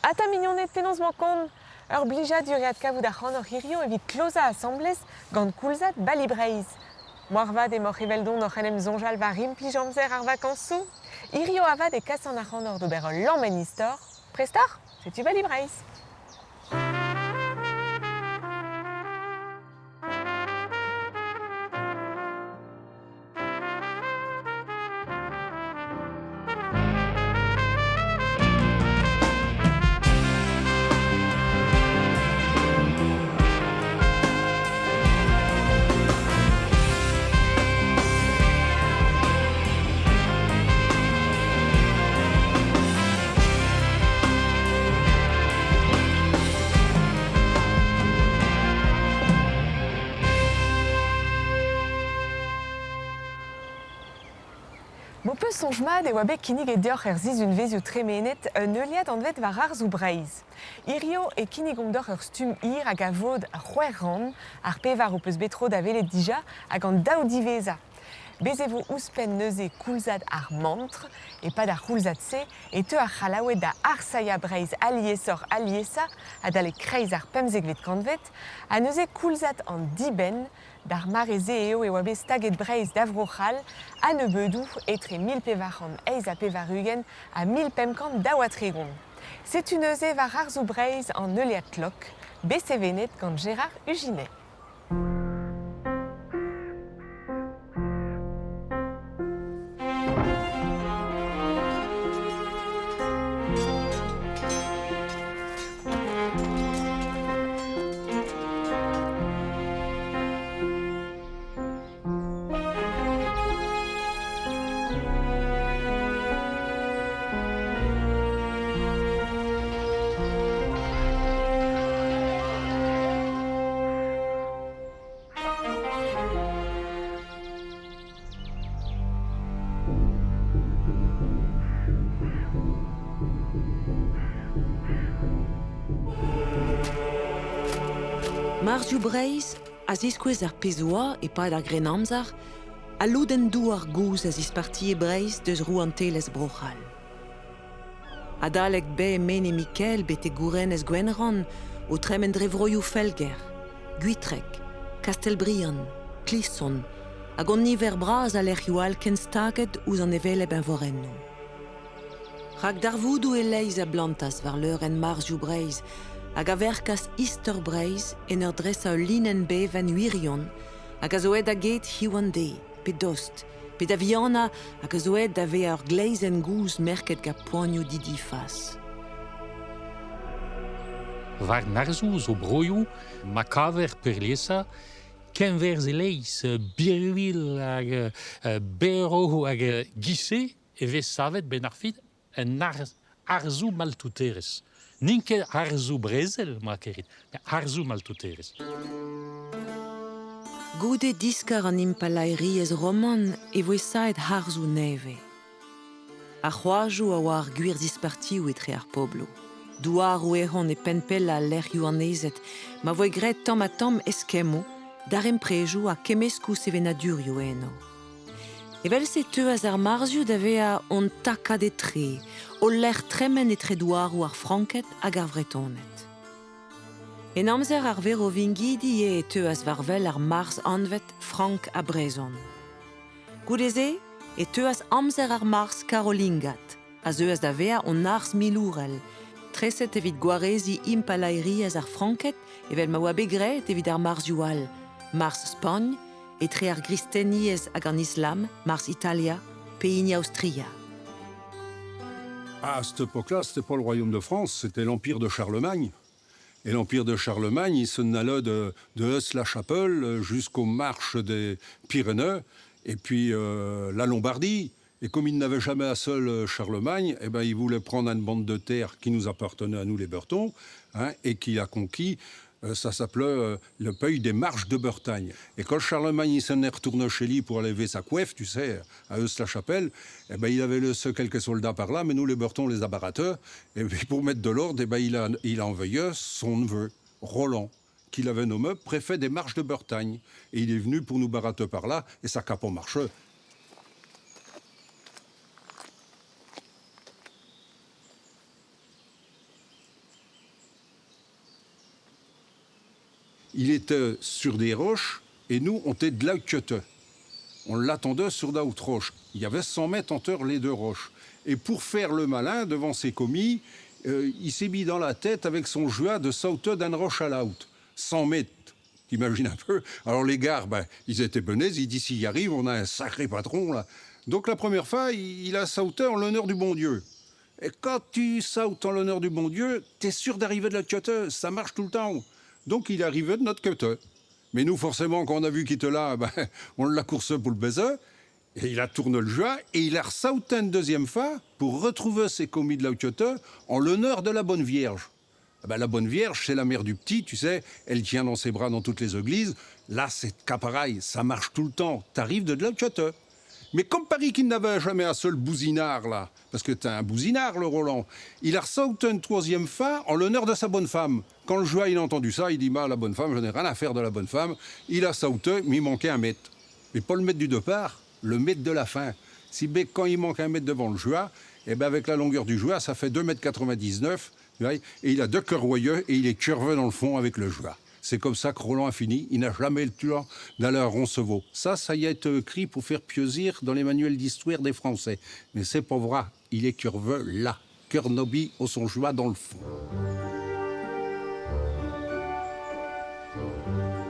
Ata mignoned, penaos 'mañ kont? Ur blijadur eo adkavout ac'hanoc'h hirio evit klozañ asambles gant koulzad Bali Breizh. Moarvat emaoc'h eveldon oc'h en em soñjal war implij amzer ar vakañsoù. Hirio avat e kasan ac'hanoc'h d'ober ul lamm en istor. Prest oc'h? Setu Bali Breizh! M'ho peus soñj mat e oa bet kinniget deoc'h er sizhunvezhioù tremenet un heuliad anvet war arzoù Breizh. Hirio e kinnigomp deoc'h ur stumm hir hag a vod c'hwec'h rann, ar pevar ho peus bet tro da welet dija hag an daou diwezhañ. Bez' e vo ouzhpenn neuze koulzad ar mantr. E-pad ar c'houlzad-se e teu ar C'hallaoued da arsailhañ Breizh aliesoc'h-aliesañ adalek kreiz ar pemzekvet kantved, ha neuze koulzad an dibenn. D'ar mare-se eo e oa bet staget Breizh da Vro-C'hall a-nebeudoù etre 1488 ha 1532. Setu neuze war arzoù Breizh an heuliad klok, bet sevenet gant Gérard Uginet. Marzioù Breizh a ziskouez ar pezh oa e-pad ar Grennamzer al lodenn douar gozh a zispartie Breizh deus rouantelezh Bro-C'hall. Adalek bae Mene Mikael betek gourenez Gwenrann o tremen dre vroioù Felger, Gwitreg, Kastell-Briant, Klison hag an niver bras a lec'hioù all kenstaget ouzh an hevelep eñvorennoù. Rak darvoudoù e-leizh a blantas war leurenn Marzioù Breizh hag a verkas istor Breizh en ur dresañ ul linenn bevenn wirion hag a zo aet da get hiziv an deiz, pe dost, pe da vihanañ hag a zo aet da vezañ ur gleizhenn gozh merket gant poanioù didifas. War arzoù zo broioù ma kaver peurliesañ kenwerzh e-leizh, birvilh hag berv hag giz-se e vez savet 'benn ar fin un arzoù maltouterezh. N'int ket arzoù brezel, ma kerit, met arzoù maltouterezh. Goude diskar an impalaeriezh roman e voe saet harzoù nevez. Ar c'hoajoù a oa ar gwir zispartioù etre ar pobloù. Douaroù ec'hon e penn pellañ al lec'hioù annezet ma voe graet tamm-ha-tamm eskemmoù, darempredoù ha kemmeskoù sevenadurioù eno. Evel-se e teuas ar marzioù da vezañ hon takad etre, o lec'h tremen etre douaroù ar Franked hag ar Vretoned. En amzer ar Verovingidi eo e teuas war-wel ar marzh anvet Frank ha Brezhon. Goude-se e teuas amzer ar marzh karolingat, a zeuas da vezañ hon arz milourel, treset evit gwareziñ impalaeriezh ar Franked evel ma oa bet graet evit ar marzhioù all, marzh Spagn, etre ar gristeniezh hag an islam, marzh Italia pe hini Aostria. À cette époque-là, c'était pas le royaume de France, c'était l'empire de Charlemagne. Et l'empire de Charlemagne, il se n'allait de, de la chapelle jusqu'aux marches des Pyrénées, et puis euh, la Lombardie. Et comme il n'avait jamais à seul euh, Charlemagne, eh ben, il voulait prendre une bande de terre qui nous appartenait à nous les Bretons, hein, et qu'il a conquis. Euh, ça s'appelait euh, le pays des marches de Bretagne. Et quand Charlemagne il s'en est retourné chez lui pour aller lever sa coiffe, tu sais, à Eus-la-Chapelle, eh ben, il avait laissé quelques soldats par là, mais nous, les Bretons, les a Et puis, pour mettre de l'ordre, eh ben, il, a, il a envoyé son neveu, Roland, qu'il avait nommé préfet des marches de Bretagne. Et il est venu pour nous barater par là, et ça cap en marche. Il était sur des roches et nous, on était de là On l'attendait sur d'autres roches. Il y avait 100 mètres entre les deux roches. Et pour faire le malin devant ses commis, il s'est mis dans la tête avec son joie de sauter d'une roche à l'autre. 100 mètres. T'imagines un peu? Alors les gars, ben, ils étaient benets, ils disent s'il y arrive, on a un sacré patron là. Donc la première fois, il a sauté en l'honneur du bon Dieu. Et quand tu sautes en l'honneur du bon Dieu, t'es sûr d'arriver de l'autre côté, ça marche tout le temps. Donc il arrivait de notre côté. Mais nous, forcément, quand on a vu qu'il était là, ben, on l'a coursé pour le baiser. Et il a tourné le joie et il a ressauté une deuxième fois pour retrouver ses commis de l'autre côté en l'honneur de la Bonne Vierge. Ah ben, la Bonne Vierge, c'est la mère du petit, tu sais, elle tient dans ses bras dans toutes les églises. Là, c'est cas pareil, ça marche tout le temps. T'arrives de l'autre côté. Mais comme Paris qui n'avait jamais un seul bousinard, là, parce que t'as un bousinard, le Roland, il a ressauté une troisième fois en l'honneur de sa bonne femme. Quand le joie, il a entendu ça, il dit, bah, la bonne femme, je n'ai rien à faire de la bonne femme. Il a sauté, mais il manquait un mètre. Mais pas le mètre du départ, le mètre de la fin. Si bien quand il manque un mètre devant le joie, eh ben avec la longueur du joie, ça fait 2,99 m, et il a deux cœurs royeux et il est curvé dans le fond avec le joie. C'est comme ça que Roland a fini. Il n'a jamais le temps d'aller à Roncevaux. Ça y a été écrit pour faire plaisir dans les manuels d'histoire des Français. Mais c'est pas vrai. Il est curveux là. Cœur nobi au son joie dans le fond.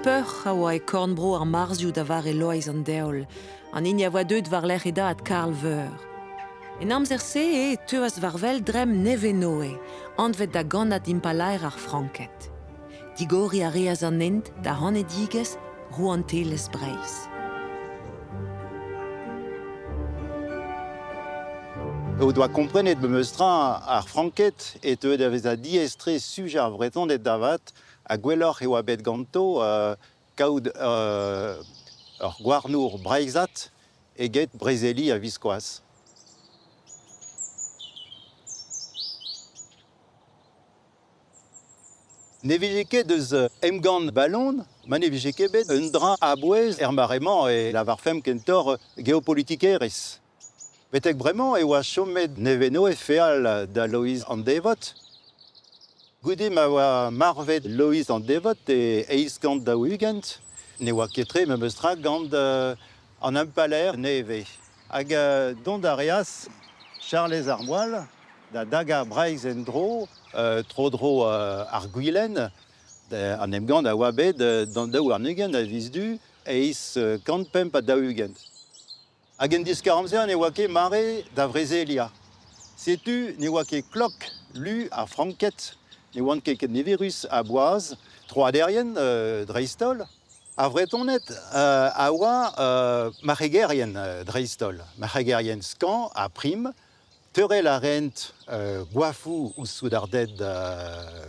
Peur a oa e korn-bro ar marzioù da vare Loeiz an Deol, an hini a oa deuet war-lerc'h e dad Karl Veur. En amzer-se eo e teuas war-wel dremm Nevenoe, anvet da gannad impalaer ar Franked. Digoriñ a reas an hent da c'hanedigezh rouantelezh Breizh. O doa komprenet memes tra ar Franked e teue da vezañ diaes-tre sujañ ar Vretoned da vat ha gwelloc'h e oa bet ganto kaout ur gouarnour breizhat eget brezeliñ a-viskoazh. Ne vije ket eus emgann Ballon ma ne vije ket bet un dra a-bouez er mare-mañ e lavarfemp kentoc'h geopolitikerezh. Betek bremañ e oa chomet Nevenoe feal da Loeiz an Devot. Goude ma oa marvet Loeiz an Devot e 840 ne oa ket tre memes tra gant an impalaer nevez. Hag dont a reas Charlez ar Moal da dagañ Breizh en-dro tro-dro ar Gwilen. An emgann a oa bet d'an 22 a viz Du 845. Hag en diskar-amzer ne oa ket mare da vrezeliañ. Setu ne oa ket klok lu ar Franked, ne oant ket ken niverus a boaz, troaderien dreist-holl. Ar Vretoned a oa marc'hegerien dreist-holl, marc'hegerien skañv ha prim, teurel a raent goafoù ouzh soudarded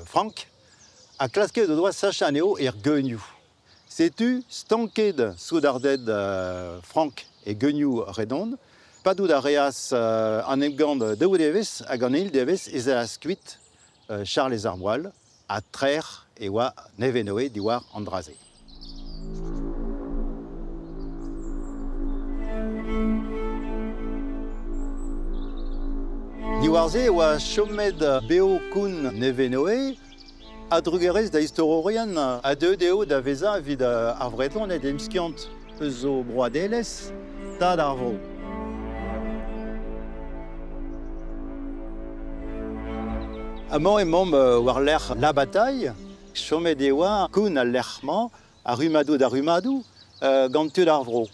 frank ha klasket o doa sachañ anezho er geunioù. Setu stanket soudarded frank e geunioù Redon. Padout a reas an emgann daou devezh hag an eil devezh ez eas kuit Charlez ar Moal ha trec'h e oa Nevenoe diwar an dra-se. Diwar-se e oa chomet bev koun Nevenoe a-drugarez da istorourien ha deuet eo da vezañ evit ar Vretoned emskiant eus o broadelezh tad ar vro. Amañ emaomp war-lerc'h La Bataille. Chomet e oa koun al lec'h-mañ a rummadoù da rummadoù gant tud ar vro.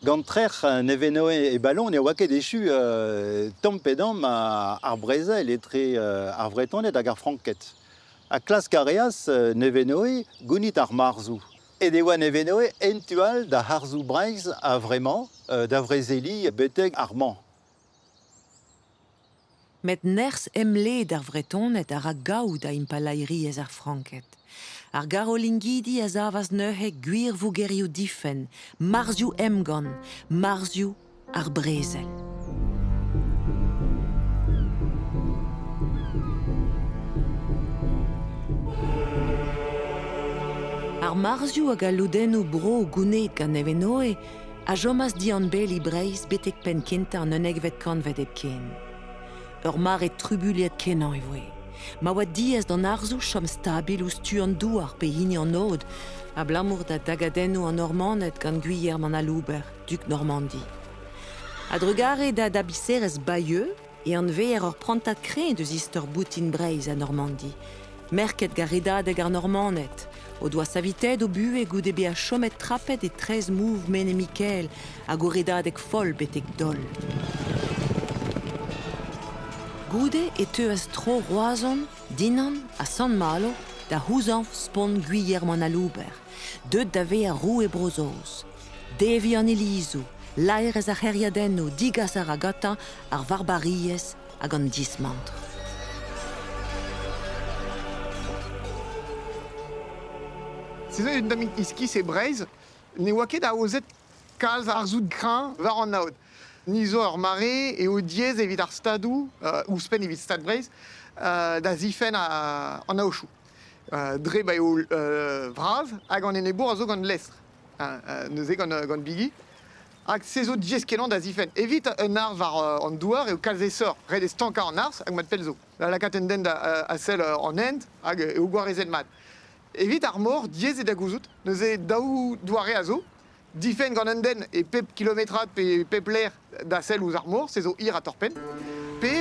Gant trec'h Nevenoe e Ballon ne oa ket echu tamm pe damm ar brezel etre ar Vretoned hag ar Franked. Ha klask a reas Nevenoe gounit ar marzoù. Aet e oa Nevenoe en tu all da harzoù Breizh a-vremañ da vrezeliñ betek ar Mans. Met nerzh emled ar Vretoned a ra gaou da impalaeriezh ar Franked. Ar Garolingidi a savas neuze gwir vogerioù difenn, marzioù emgann, marzioù ar brezel. Ar marzioù hag al lodennoù bro gounezet gant Nevenoe a chomas dianbeliñ Breizh betek penn-kentañ an unnekvet kantved hepken. Ur mare trubuilhet-kenañ e voe. Ma oa diaes d'an harzoù chom stabil ouzh tu an douar pe hini an aod, abalamour da dagadennoù an Normaned gant Gwilherm an Alouber, dug Normandi. A-drugarez da dabiserezh Bayeux e anveer ur prantad kreñv eus istor boutin Breizh ha Normandi, merket gant redadeg ar Normaned, o doa savitaet o buhez goude bezañ chomet trapet e traezh mouv Mene-Mikael hag o redadeg foll betek Dol. Goude e teuas tro Roazhon, Dinan ha Sant-Malo da c'houzañv spont Gwilherm an Alouber, deuet da vezañ roue Bro-Saoz. Deviñ an ilizoù, laerezh ar c'hêriadennoù, digas a ra gantañ ar varbariezh hag an dismantr. Se zo un tammig iskis e Breizh, ne oa ket aozet kalz arzoù kreñv war an aod. Ni zo ur mare eo diaes evit ar stadoù, ouzhpenn evit Stad Breizh, da zifenn an aochoù. Dre ma eo bras hag an enebour a zo gant lestr, neuze gant bigi. Hag se zo diaes-kenañ da zifenn. Evit un arz war an douar eo kalz aesoc'h. Ret eo stankañ an arz hag mat pell zo. Da lakaat un den da sell an hent hag eo gwarezet mat. Evit ar mor, diaes eo da gouzout. Neuze daou doare a zo. Difenn gant un den e pep kilometrad pe pep lec'h da sell ouzh ar mor, se zo hir ha torr-penn. Pe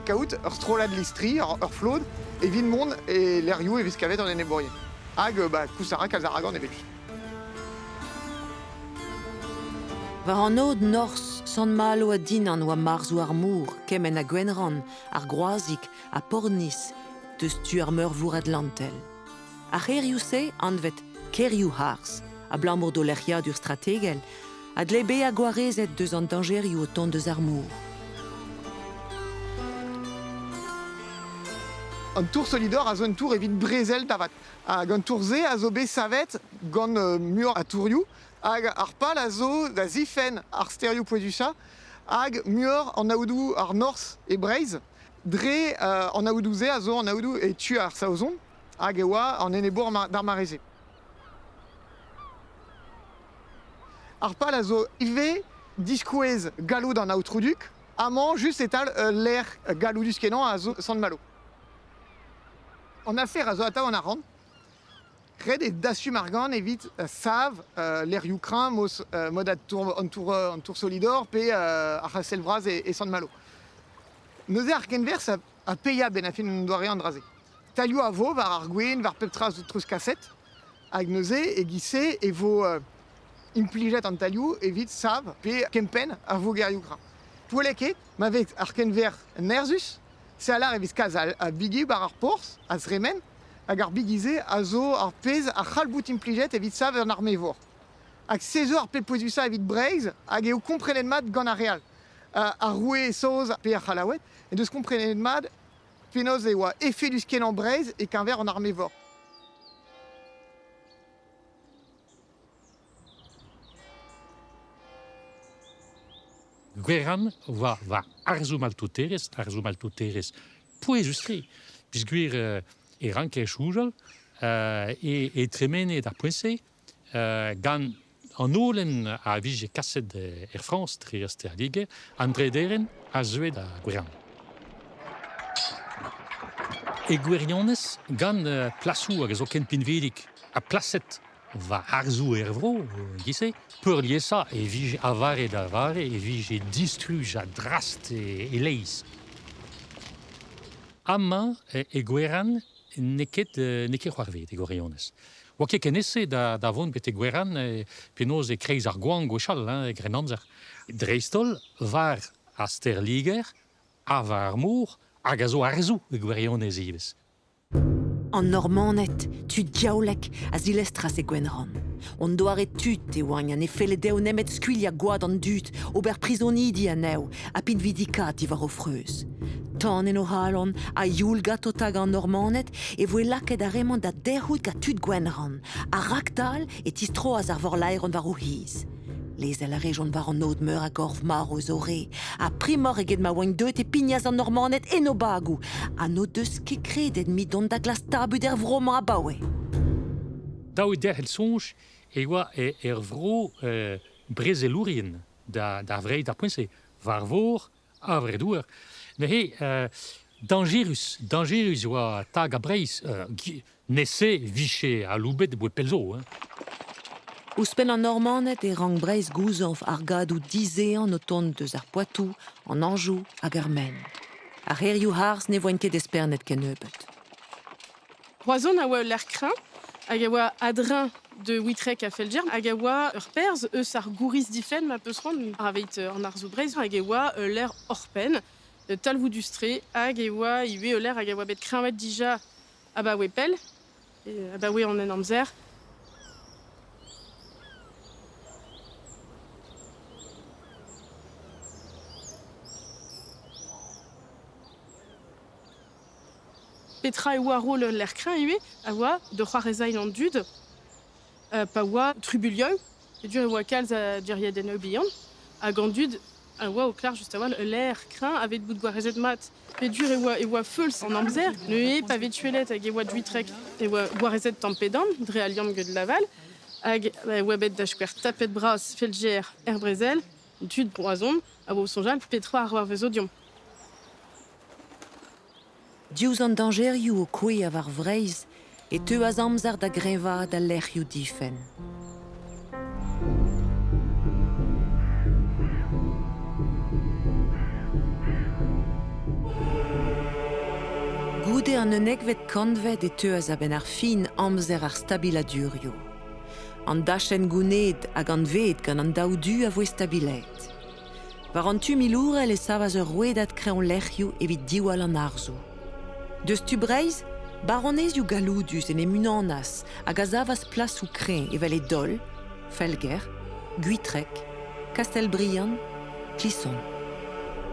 kaout ur strollad listri, ur flod, evit mont e lec'hioù e vez kavet an enebourien. Hag bah, koulz a ra kalz a argant evel-just. War an aod norzh, Sant-Malo ha Dinan oa marzhoù ar mor, kement ha Gwenrann, ar Groazig ha Pornizh, deus tu ar Meurvor Atlantel. Ar c'hêrioù-se, anvet kêrioù-harz, abalamour d'o lec'hiadur strategel, a dle bezañ gwarezet deus an dañjerioù o tont deus ar mor. An tour Solidor a zo un tour evit brezel da vat. Hag an tour-se a zo bet savet gant muioc'h a tourioù hag ar pal a zo da zifenn ar stêrioù pouezusañ hag muioc'h an aodoù ar norzh e Breizh dre an aodoù-se a zo an aodoù e tu ar Saozon hag e oa an enebour d'ar mare-se. Ar pal a zo ivez diskouez galloud an aotrou-dug, amañ just e-tal ul lec'h galloudus-kenañ a zo Sant-Malo. An afer a zo atav an arc'hant. Ret eo dastum argant evit sav lec'hioù kreñv mos mod an tour, an tour Solidor pe ar c'hastell vras e Sant-Malo. Neuze ar kenwerzh a paeañ benn ar fin un doare an dra-se. Tailhoù a vo war ar gwenn, war pep tra zo treuzkaset, hag neuze e-giz-se e vo implijet an tailhoù evit sav pe kempenn ar vogerioù kreñv. Poellek eo ma vez ar kenver nerzhus, se a lâr e vez kalz a bigi war ar porzh a zremen, hag ar bigi-se a zo ar pezh a c'hall bout implijet evit sav un arme-vor. Hag se zo ar pep pouezusañ evit Breizh hag eo komprenet mat gant ar re all. Ar roue saoz pe ar C'hallaoued en deus komprenet mat penaos e oa efedus-kenañ Breizh e-keñver an arme-vor. Gwerann war va arzoù maltouterezh, arzoù maltouterezh pouezus-tre, peogwir e ranker soñjal e tremene d'ar poent-se gant an holen a vije kaset er Frañs dre ar stêr-Liger, an drederenn a zeue da Gwerann. E gwirionez, gant plasoù hag a zo ken pinvidik ha plaset war harzoù er vro, e-giz-se, peurliesañ e vije a vare da vare e vije distruj ha drast e-leizh. Amañ, e Gwerann, n'eo ket, n'eo ket c'hoarvezet e gwirionez. Oa ket ken aes da, da vont betek Gwerann penaos e-kreiz ar goañv gwechall, hein, e Grennamzer. Dreist-holl war ar stêr Liger ha war ar mor, hag a zo harzoù e gwirionez ivez. An Normaned, tud diaoulek, a zilestras e Gwenrann. Hon doare tud e oaint ha ne felle dezho nemet skuilhañ gwad an dud, ober prizonidi anezho ha pinvidikaat diwar o freuz. Tan en o c'halon ha youl ganto tagañ an Normaned e voe lakaet ar re-mañ da derc'hout gant tud Gwenrann, ha raktal e tistroas ar vorlaeron war o c'hiz. Lezel a rejont war an aod meur a gorf marv eus o re, ha primoc'h eget ma oant deuet e pignas an Normaned en o bagoù, ha n'o deus ket kredet mui dont da glask tabut er vro-mañ abaoe. Dav eo derc'hel soñj e oa er vro brezelourien da, da Vreizh d'ar poent-se, war vor ha war douar. Neuze, Dañjerus, dañjerus e oa tagañ Breizh. Nese 'vije aloubet aboae pell zo. Hein. Ouzhpenn an Normaned e rank Breizh gouzañv argadoù dizehan o tont eus ar Poatou, an Anjou hag ar Maine. Ar c'hêrioù-harz ne voent ket espernet kennebeut. Roazhon a oa ul lec'h kreñv hag a oa a-dreñv de Witrec ha Felger hag a oa ur perzh eus ar gouriz difenn ma peus c'hoant aveit an arzoù Breizh hag e oa ul lec'h oc'hpenn talvoudus-tre hag e oa ivez ul lec'h hag a oa bet kreñvaet dija abaoe pell, abaoe an Henamzer. Petra e oa roll ul lec'h kreñv ivez a oa da c'hoarvezañ an dud pa oa trubuilhoù, peogwir e oa kalz a duriadennoù bihan, hag an dud a oa o klar just a-walc'h ul lec'h kreñv aveit bout gwarezet mat. Peogwir e oa e oa feuls an amzer, neuze pa vez tuellet hag e oa Duitrec e oa gwarezet tamm pe damm dre al liamm get Laval, hag e oa bet da skouer tapet bras Felger er brezel, tud Roazhon a oa o soñjal petra a c'hoarvezo deomp. Diouzh an dañjerioù o kouezhañ war Vreizh e teuas amzer da greñvaat al lec'hioù difenn. Goude an unnekvet kantved e teuas a-benn ar fin amzer ar stabiladurioù. An dachenn gounezet hag anveet gant an daou du a voe stabilaet. War an tu milourel e savas ur rouedad kreñvlec'hioù evit diwall an harzoù. Deus tu Breizh, baronezioù galloudus en em unanas hag a savas plasoù kreñv evel e Dol, Felger, Gwitreg, Kastell-Briant, Klison.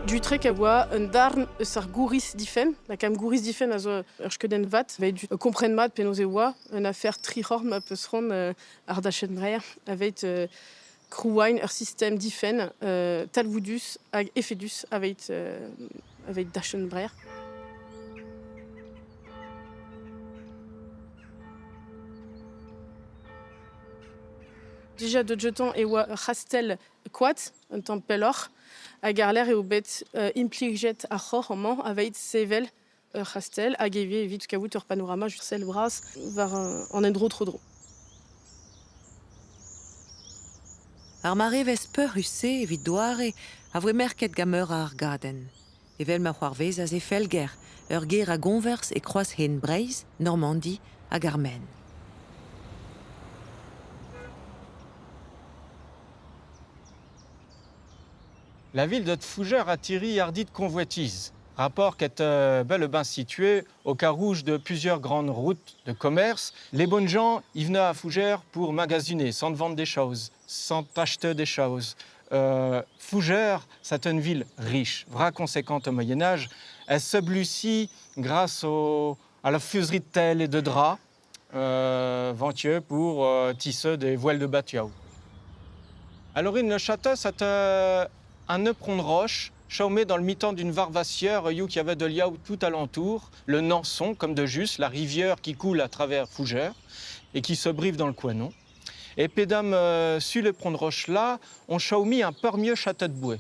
Gwitreg a oa un darn eus ar gouriz difenn. Lakaomp gouriz difenn a zo ur skeudenn vat. Evit kompren mat penaos e oa un afer tric'horn ma peus c'hoant àr dachenn Breizh aveit krouañ ur sistem difenn talvoudus hag efedus aveit aveit dachenn Breizh. Dija deut e oa ur c'hastell koad un tamm pelloc'h hag àr-lerc'h eo bet implijet ar c'horr amañ aveit sevel ur c'hastell hag ivez evit kaout ur panorama sell bras war an endro tro-dro. Ar marevezh peurc'hus-se evit doare a voe merket gant meur a argadenn. Evel ma c'hoarvezas e Felger, ur gêr a goñvers e kroaz-hent Breizh, Normandi hag ar Maine. La ville de Fougères attire ardite convoitise. Rapport qu'est bel ben situé au carouge de plusieurs grandes routes de commerce. Les bonnes gens, ils venaient à Fougères pour magasiner, sans vendre des choses, sans acheter des choses. Fougères, c'est une ville riche, vraie conséquente au Moyen Âge. Elle se grâce à la fuserie de tel et de draps, ventieux pour tisser des voiles de bateau. À l'origine, le château, c'était un éperon de roche chaumé dans le mi-temps d'une varvassière you qui avait de liao tout alentour, le Nançon, comme de juste, la rivière qui coule à travers Fougères et qui se brive dans le Couesnon. Et pédam, sur l'éperon de roche là, on chaumit un permieux château de bois.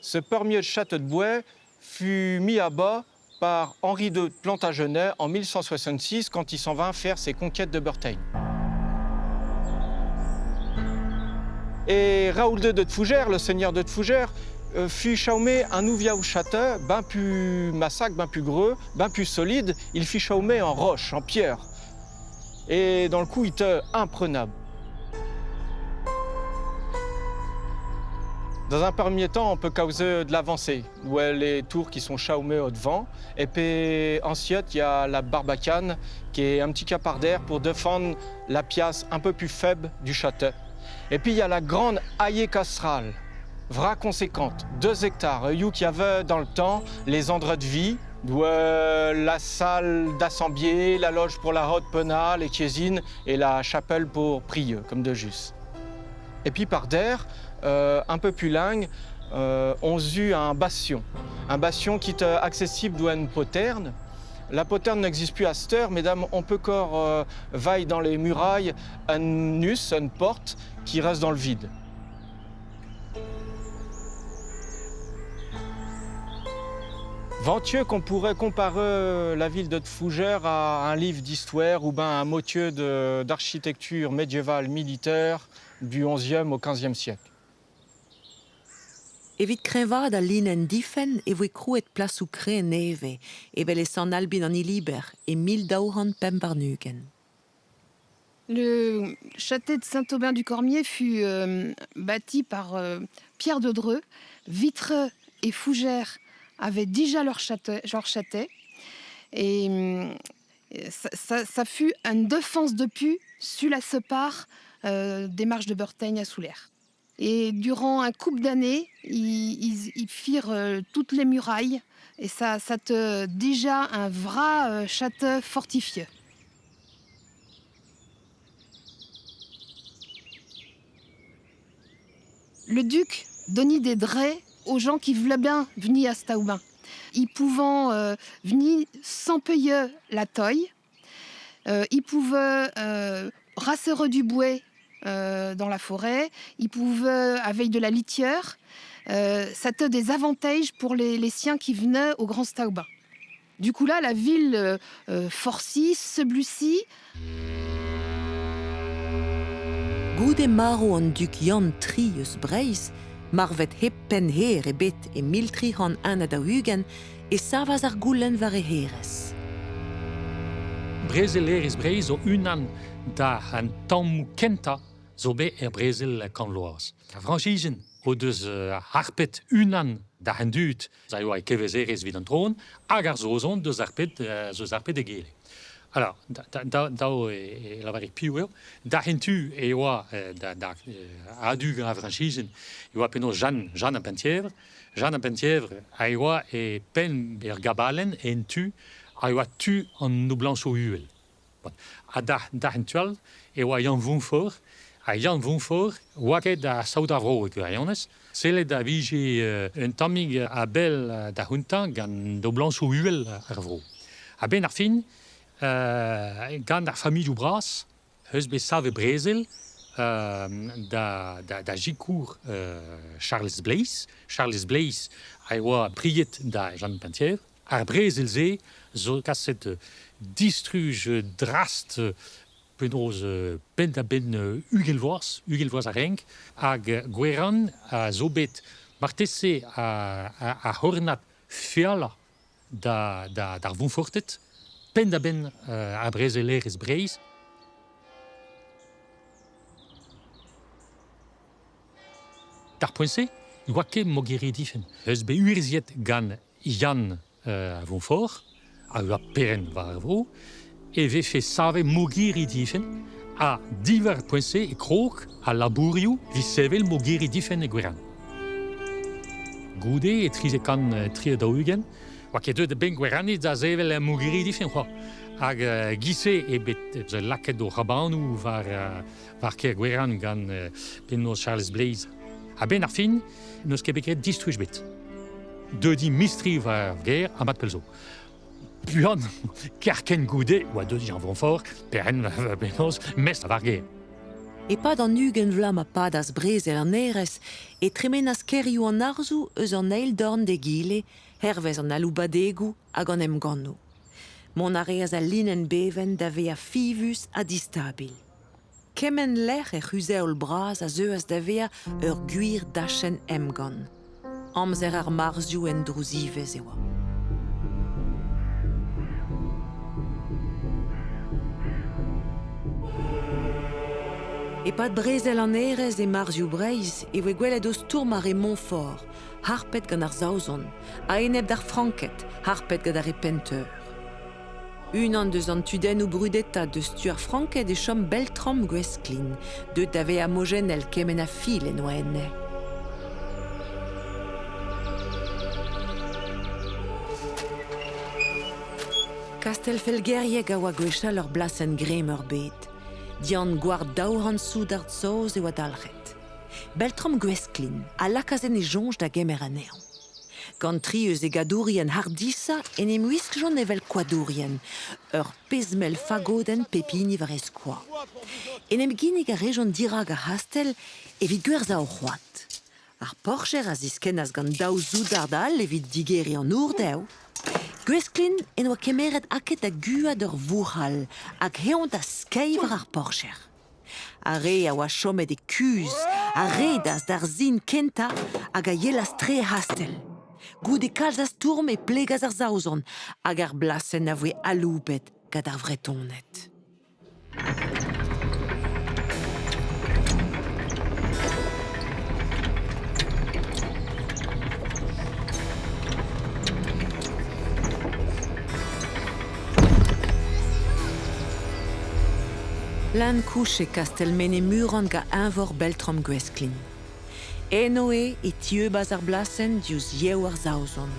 Ce permieux château de bois fut mis à bas par Henri de Plantagenet en 1166 quand il s'en vint faire ses conquêtes de Bretagne. Et Raoul II de Fougères, le seigneur de Fougères, fut chaumé un nouveau château, ben plus massacre, ben plus greux, ben plus solide. Il fut chaumé en roche, en pierre. Et dans le coup, il était imprenable. Dans un premier temps, on peut causer de l'avancée, où les tours qui sont chaumées au devant. Et puis ensuite, il y a la barbacane, qui est un petit capard d'air pour défendre la pièce un peu plus faible du château. Et puis il y a la grande haillée castrale, vraie conséquente, 2 hectares, you qui avait dans le temps les endroits de vie, d'où la salle d'assemblée, la loge pour la haute pena, les cuisines et la chapelle pour prier, comme de juste. Et puis par derrière, un peu plus lingue, on eut un bastion. Un bastion qui est accessible d'où une poterne. La poterne n'existe plus à cette heure, mesdames, on peut encore vaille dans les murailles un nus, une porte qui reste dans le vide. Ventieux qu'on pourrait comparer la ville de Fougères à un livre d'histoire ou ben un motieu d'architecture médiévale militaire du XIe au XVe siècle. Evit kreñvaat al linenn difenn e voe krouet plasoù kreñv nevez, evel e Sant-Albin an Hiliber e 1225. Le château de Saint-Aubin-du-Cormier fut euh, bâti par euh, Pierre de Dreux. Vitreux et Fougères avaient déjà leur château, leur château. Et ça, ça, ça fut une défense de pu sur la separe euh, des marches de Beurtaigne à Soulère. Et durant un couple d'années, ils, ils, ils firent euh, toutes les murailles et ça, ça te déjà un vrai euh, château fortifié. Le duc donnait des draits aux gens qui voulaient bien venir à Staubin. Ils pouvaient euh, venir sans payer la taille. Euh, ils pouvaient euh, rasser du bois euh, dans la forêt. Ils pouvaient avec de la litière. Euh, ça te des avantages pour les, les siens qui venaient au Grand Staubin. Du coup là, la ville euh, euh, forci, seblussi. Goude marv an dug Yann tri eus Breizh, marvet hep pennhêr ebet e 1341, e savas ar goulenn war e hêrezh. Brezelerezh Breizh zo unan da an tammoù kentañ zo bet er brezel kant vloaz. Ar Frañsizien o deus harpet unan da an dud a yoa e kevezerezh evit an tron, hag ar Saozon deus harpet, zeus harpet egile. Alors, dav e lavaret piv eo. Da tu e oa da, da a-du gant ar Frañsizien e oa penaos Jeanne, Jeanne a Penthièvre. Jeanne a Penthièvre a oa e penn er gabalenn en tu a oa tu an noblañsoù uhel. Bon. Ha da, da tu all e oa Yann Vontfort. Ha Yann Vontfort oa ket da saout ar vro e gwirionez. Sellet a vije un tammig a-bell da c'hountañ gant noblañsoù uhel ar vro. A-benn ar fin, gant ar familhoù bras, eus bet savet brezel da, da, da sikour Charlez Bleiz. Charlez Bleiz a oa pried da Jeanne Penthièvre. Ar brezel-se zo kaset distruj drast penaos penn-da-benn 20 vloaz, 20 vloaz a renk, hag Gwerann a zo bet marteze a, a, a c'hornad fealañ da, da, d'ar Vontforted, penn-da-benn ar brezelerezh Breizh. D'ar poent-se, ne oa ket mogeri difenn. Eus bet urzhiet gant Yann a Vontfort, a oa perenn war ar vro, e vefe savet mogeri difenn, ha diwar ar poent-se e krog al labourioù evit sevel mogeri difenn e Gwerann. Goude, e 1343, oa ket deuet a-benn Gweraniz da sevel mogeri difenn c'hoazh. Hag giz-se eo bet lakaet o c'hrabanoù war, war kêr Gwerann gant penaos Charlez Bleiz. A-benn ar fin, n'eus ket bet graet distruj bet. Deuet int mistri war ar gêr ha mat pell zo. Buan, kerkent goude, oa deuet Jean Vontfort, perenn penaos, mestr war gêr. E-pad an 20 vloaz ma padas brezel an hêrezh e tremenas kêrioù an arzoù eus an eil dorn d'egile hervez an aloubadegoù hag an emgannoù. Mont a reas al linenn bevenn da vezañ fivus ha distabil. Kement lec'h er c'huzh-heol bras a zeuas da vezañ ur gwir dachenn emgann. Amzer ar marzioù en drouziwezh e oa. E-pad brezel an hêrezh e marzioù Breizh e voe gwelet o stourm ar re Montfort, harpet gant ar Saozon, a-enep d'ar Franked, harpet gant ar re Penteur. Unan deus an tudennoù brudetañ deus tu ar Franked e chom Beltram Gwesklin, deuet da vezañ mojennel kement a fil en oa enne. Kastell Felgerieg a oa gwechall ur blasenn greñv-meurbet. Dian gward 200 soudard saoz e oa dalc'het. Beltram Gwesklin a lakaas en e soñj da gemer anezhañ. Gant tri eus e gadourien hardishañ en em wiskjont evel koadourien, ur pezh-mell fagodenn pep hini war e skoaz. En em ginnig a rejont dirak ar c'hastell evit gwerzhañ o c'hoad. Ar porcher a ziskennas gant daou soudard all evit digeriñ an our dezho. Gwesklin en doa kemeret aked da guat ur vourc'hal hag eñ da skeiñ war ar porcher. Ar re a oa chomet e kuzh a redas d'ar sin kentañ hag a yelas tre er c'hastell. Goude kalz a stourm e plegas ar Saozon hag ar blasenn a voe aloubet gant ar Vretoned. Lan kouch e kastell Mene-Muran gant eñvor Beltram Gwesklin. Eno eo e tieubas ar blasenn diouzh yev ar Saozon.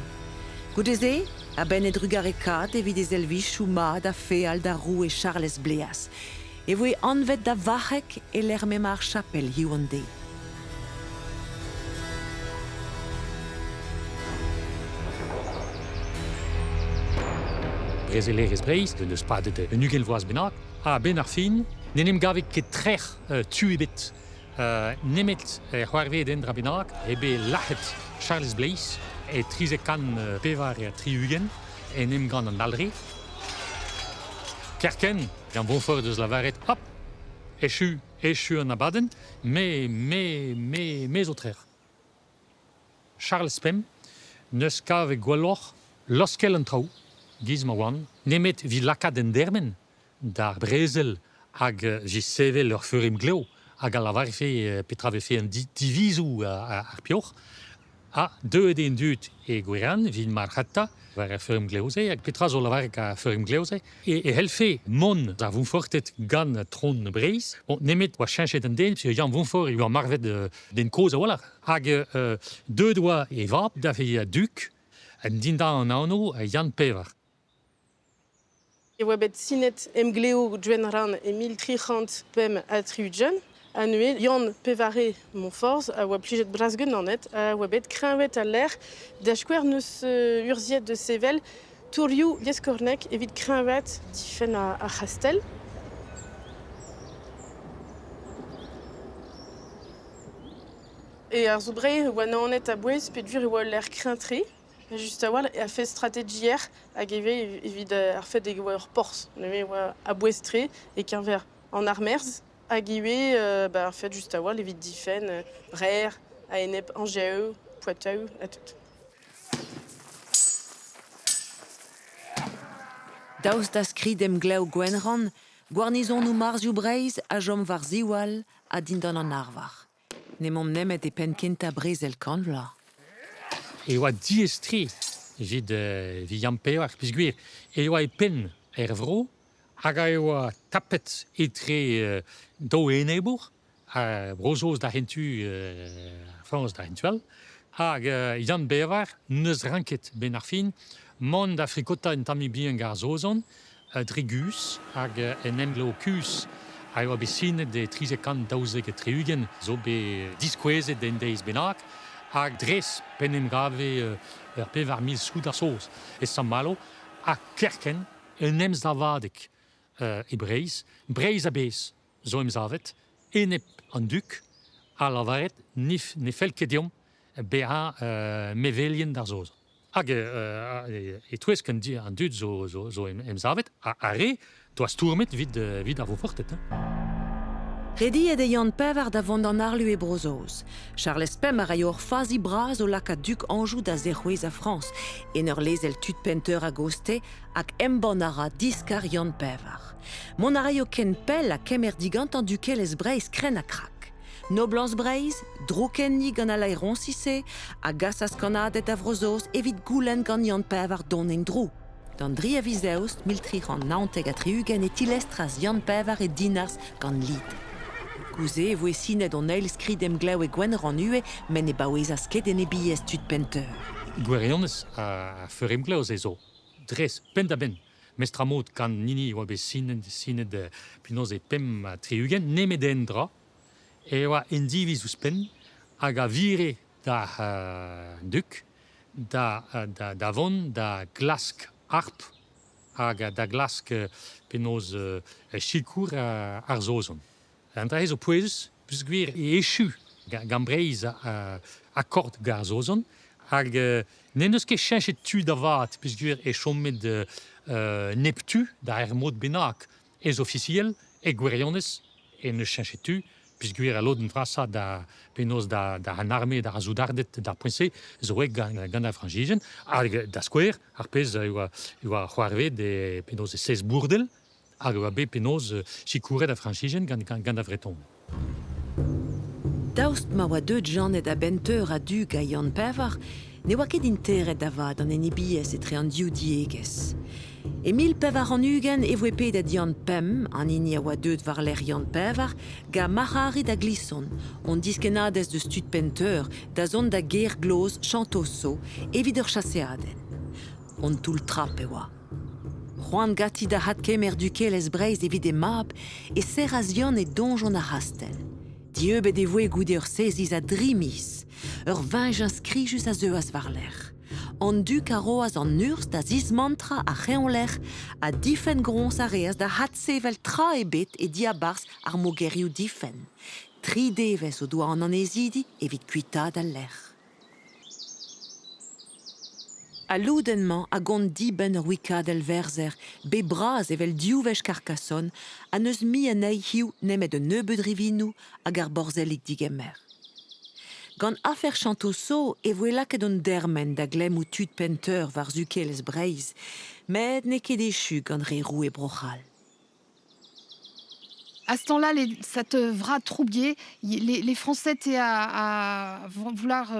Goude-se, a-benn e drugarekaat evit e servijoù mat ha feal d'ar roue Charlez Bleaz, e voe anvet da varc'heg e-lec'h m'emañ ar chapel hiziv an deiz. Brezelerezh Breizh n'eus padet un 20 vloaz bennak, ha a-benn ar fin n'en em gave ket trec'h tu ebet nemet c'hoarvezet un dra bennak eo bet lac'het Charlez Bleiz e 364 en emgann an Alre. Kerkent, gant Bonfort deus lavaret hop, echu, echu an abadenn, me, me, me, me zo trec'h. Charlez Pemp n'eus kavet gwelloc'h laoskel an traoù, giz ma oant, nemet evit lakaat en dermen d'ar brezel hag evit sevel ur feur-emglev hag a lavarfe petra vefe an divizoù ar peoc'h. Ha deuet eo an dud e Gwerann evit marc'hata war ar feur-emglev-se hag petra zo lavaret ar feur-emglev-se e c'hellfe mont ar Voñforted gant tron Breizh. Bon, nemet oa cheñchet an den, parce Yann Voñfort e oa marvet den kozh a-walc'h. Hag deuet oa e vab da vezañ dug dindan an anv Yann Pevar. E oa bet sinet emglev Gwenrann e 1365 ha neuze Yann Pevare Moñforzh a oa plijet bras ganet a oa bet kreñvaet al lec'h da skouer n'eus urzhiet da sevel tourioù lieskornek evit kreñvaat difenn ar c'hastell. E ar Zoubreizh e oa Naoned a-bouez peogwir e oa ul lec'h kreñv-tre. Just a-walc'h a fed strategiezh hag ivez evit ar fed e oa ur porzh. Neuze e oa a-bouez-tre e-keñver an armerzh hag ivez ar fed just a-walc'h evit difenn Brer a-enep Anjev, Poatev ha tout. Daoust da skrid-emglev Gwenrann, gwarnizonoù Marzioù Breizh a chom war ziwall ha dindan an arvar. N'emaomp nemet e penn-kentañ brezel kant vloaz. E oa diaes-tre evit evit Yann Pevar peogwir e oa e penn er vro hag a oa tapet etre daou enebour, Bro-Saoz da hentu, Frañs da hentu all. Hag Yann Bevar n'eus ranket 'benn ar fin mont da frikotañ un tammig bihan gant ar Saozon dre guzh hag en emglev kuzh a oa bet sinet e 1372 zo bet diskouezet en deiz bennak hag dres p'en em gave ur 4000 soudard saoz e Sant-Malo ha kerkent un emsavadeg e Breizh, Breizh a-bezh zo emsavet enep an dug ha lavaret ne fell ket deomp bezañ mevelien d'ar Saoz. Hag e-touesk an dud zo emsavet, ar re doa stourmet evit ar Voñforted. Rediet eo Yann Pevar da vont d'an harlu e Bro-Saoz. Charlez Pemp a raio ur fazi bras o lakaat dug Anjou da zec'houezañ Frañs, en ur lezel tud Penteur a-gostez hag embann a ra diskar Yann Pevar. Mont a raio ken pell ha kemer digantañ dukelezh Breizh krenn-ha-krak. Noblañs Breizh, drouk enni gant al laeroñsi-se, a gasas kannaded da Vro-Saoz evit goulenn gant Yann Pevar dont en-dro. D'an dri a viz Eost 1379 e tilestras Yann Pevar e Dinarzh gant lid. Goude e voe sinet an eil skrid-emglev e Gwenrann ivez, met ne baouezas ket enebiezh tud Penteur. Gwirionez ar feur-emglev se zo dres penn-da-benn. Mestr-ha-mod gant hini e oa bet sinet penaos e 65, nemet un dra, e oa un diviz ouzhpenn hag a vire d'ar dug da vont da glask harp hag da glask penaos sikour ar Saozon. An dra-se zo pouezus peogwir e echu Gant Breizh akord gant ar Saozon hag n'en deus ket cheñchet tu da vat peogwir e chomet neptu da ur mod bennak ez ofisiel e gwirionez en deus cheñchet tu peogwir al lodenn vrasañ da penaos da da an arme d'ar soudarded d'ar poent-se zo aet gant ar Frañsizien hag da skouer ar pezh e oa e oa c'hoarvezet e penaos e sez Bourdel hag e oa bet penaos sikouret ar Frañsizien gant gant ar Vretoned. Daoust ma oa deuet Janed a-benn-teur a-du gant Yann Pevar, ne oa ket interet da vat an enebiezh etre an div diegezh. E 1420 e voe pedet Yann Pemp, an hini a oa deuet war-lerc'h Yann Pevar, gant Marc'harid a Glison, hon diskennadez deus tud Penteur, da zont da gêr gloz Chantosso evit ur chaseadenn. Hon toull-trap e oa. C'hoant ganti da adkemer dukelezh Breizh evit he mab e serras Yann e doñjon ar c'hastell. Dieubet e voe goude ur seziz a dri miz. Ur veñjañs skrijus a zeuas war-lerc'h. An dug a roas an urzh da zismantrañ ar c'hreñvlec'h ha difenn groñs a reas da adsevel tra ebet e diabarzh ar mogerioù difenn. Tri devezh o doa an annezidi evit kuitaat al lec'h. Al lodenn-mañ a gont dibenn ur wikadell verzher, bet bras evel div wech Carcassonne, ha n'eus mui anezhi hiziv nemet un nebeud rivinoù hag ar borzellig digemer. Gant afer Chantosso e voe lakaet an dermen da glemmoù tud Penteur war zukelezh Breizh, met n'eo ket echu gant re roue Bro-C'hall. À ce temps-là, cette vra troublier, les Français étaient à vouloir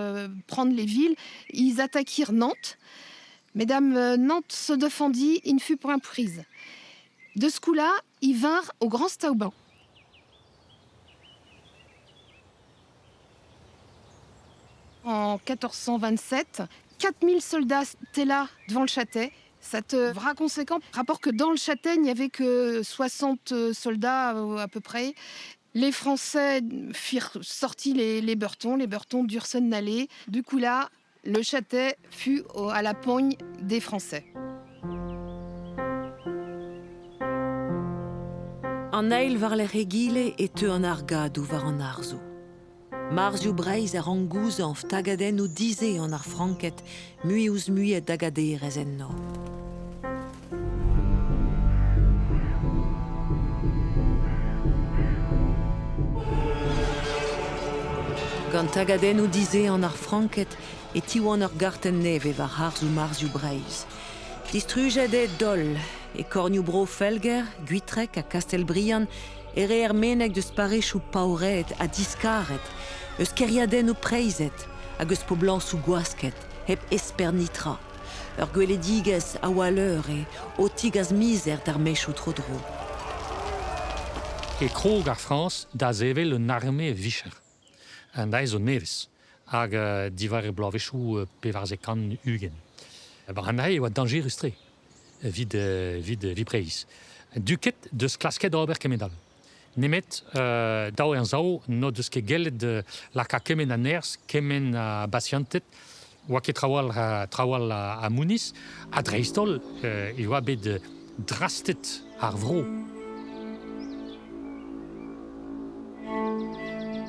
prendre les villes. Ils attaquirent Nantes. Mesdames, Nantes se défendit, il ne fut point prise. De ce coup-là, ils vinrent au Grand Stauban. En 1427, 4000 soldats étaient là devant le château. Cette vra conséquent, rapport que dans le château, il n'y avait que 60 soldats à peu près. Les Français firent sortir les Bretons, les Bretons durent s'en aller. Du coup là, le château fut à la pogne des Français. An eil war-lerc'h egile e teu an argadoù war an harzoù. Marzioù Breizh a rank gouzañv tagadennoù dizehan ar Franked mui-ouzh-mui a dagaderezh enno. Gant tagadennoù dizehan ar Franked e tiwan ur gartenn nevez war harzoù marzioù Breizh. Distrujet eo Dol, e kornioù-bro Felger, Gwitreg ha Kastell-Briant e reer meneg deus parrezioù paouraet ha diskaret, eus kêriadennoù preizhet hag eus poblañsoù gwasket, hep esper netra. Ur gweledigezh a walleur eo, o tigas mizer d'ar maezioù tro-dro. E krog ar Frañs da sevel un arme vicher. An deiz zo nevez hag diwar e bloavezhioù 1420. War an e oa dañjerus-tre evit evit evit Breizh. Duked deus klasket ober kement all. Nemet daou anzav n'o deus ket gellet lakaat kement a nerzh, kement a basianted, oa ket trawalc'h trawalc'h a mouniz, ha dreist-holl e oa bet drastet ar vro.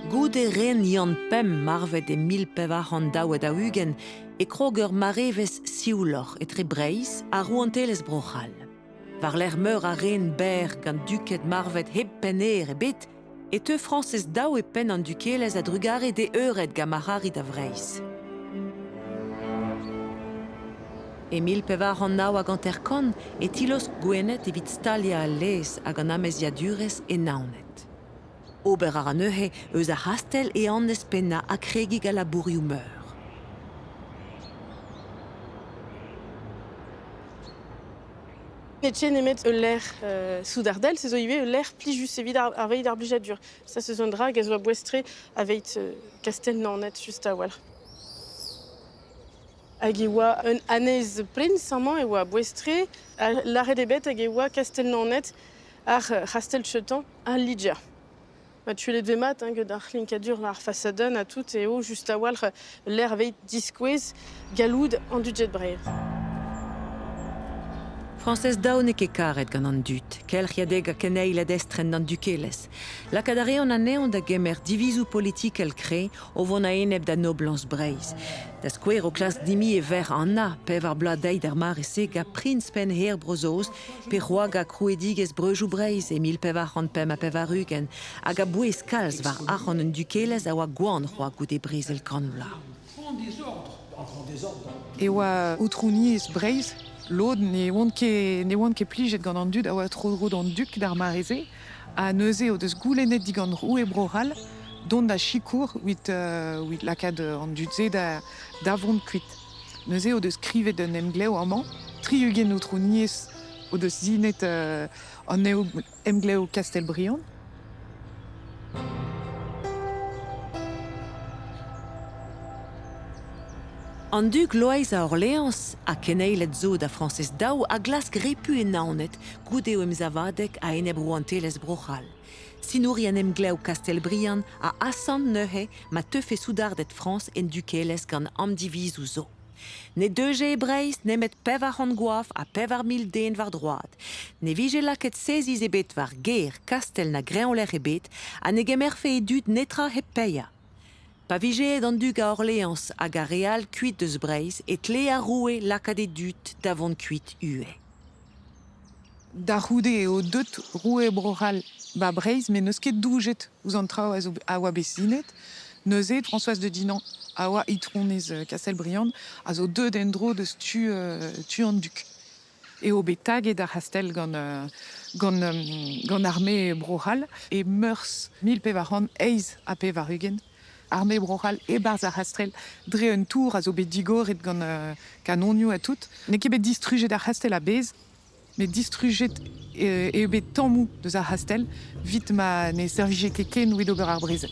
Goude ren Yann Pemp marvet e 1442 e krog ur marevezh siouloc'h etre Breizh ha rouantelezh Bro-C'hall. War-lerc'h meur a ren berr gant duked marvet hep pennhêr ebet e teu Frañsez Daou e penn an dukelezh a-drugarez d'e eured gant Marc'harid a Vreizh. E 1459 e tilaosk Gwened evit staliañ al lez hag an amaezhiadurezh e Naoned. Ober a ra neuze eus ar c'hastell e annez pennañ ha kregiñ gant labourioù meur. N'eo nemet ul lec'h soudardel, se zo ivez ul lec'h plijus evit ar, aveit ar blijadur. Ça, ce zo un dra hag a zo a-bouez-tre aveit kastell Naoned just a-walc'h. Hag e oa un annez prins amañ, e oa a-bouez-tre, ha lâret eo bet hag e oa kastell Naoned ar c'hastell Chetan ha Liger. Ma tuelet vez mat hein, gant ar c'hlinkadur ar fasadenn ha tout eo just a-walc'h lec'h aveit diskouez galloud an dud Breizh. Frañsez Daou n'eo ket karet gant an dud, kelc'hiadeg ha keneiled estren d'an dukelezh. Lakaat a reont anezhañ da gemer divizoù politikel kreñv o vont a-enep da noblañs Breizh. Da skouer o klask dimiñ e verc'h Anna, pevar bloaz dezhi d'ar mare-se, gant priñs pennhêr Bro-Saoz, pe c'hoagañ krouidigezh Breujoù Breizh e 1485, hag a bouez kalz war arc'hant un dukelezh a oa gwan c'hoazh goude Brezel Kant Vloaz. E oa aotrouniezh Breizh, lod ne oant ket ne oant ket plijet gant an dud a oa tro-dro d'an dug d'ar mare-se, ha neuze o deus goulennet digant roue Bro-C'hall dont da sikour evit evit lakaat an dud-se da da vont kuit. Neuze o deus skrivet un emglev amañ, 60 aotrouniezh o deus sinet an emglev Kastell-Briant. An dug Loeiz a Orleañs ha keneiled zo da Frañsez Daou a glask repu e Naoned goude o emsavadeg a-enep rouantelezh Bro-C'hall. Sinourien emglev Kastell-Briant a asant neuze ma teufe soudarded Frañs en dukelezh gant amdivizoù zo. Ne deuje e Breizh nemet 400 goaf ha 4000 den war droad. Ne vije lakaet seziz ebet war gêr, kastell na greñvlec'h ebet ha ne gemerfe e dud netra hep paeañ. Pa vije aet an dug a Orleañs hag ar re all kuit eus Breizh e tlee ar roue lakaat e dud da vont kuit ivez. Da c'houde eo deut roue Bro-C'hall 'ba Breizh met n'eus ket doujet ouzh an traoù a zo a oa bet sinet. Neuze Françoise de Dinan a oa itronez Kastell-Briant a zo deuet en-dro deus tu tu an dug. Eo bet taget ar c'hastell gant gant gant arme Bro-C'hall e Meurzh 1488. Arme Bro-C'hall e-barzh ar c'hastell dre un tour a zo bet digoret gant kanonioù ha tout. N'eo ket bet distrujet ar c'hastell a-bezh, met distrujet eo bet tammoù deus ar c'hastell evit ma ne servije ket ken evit ober ar brezel.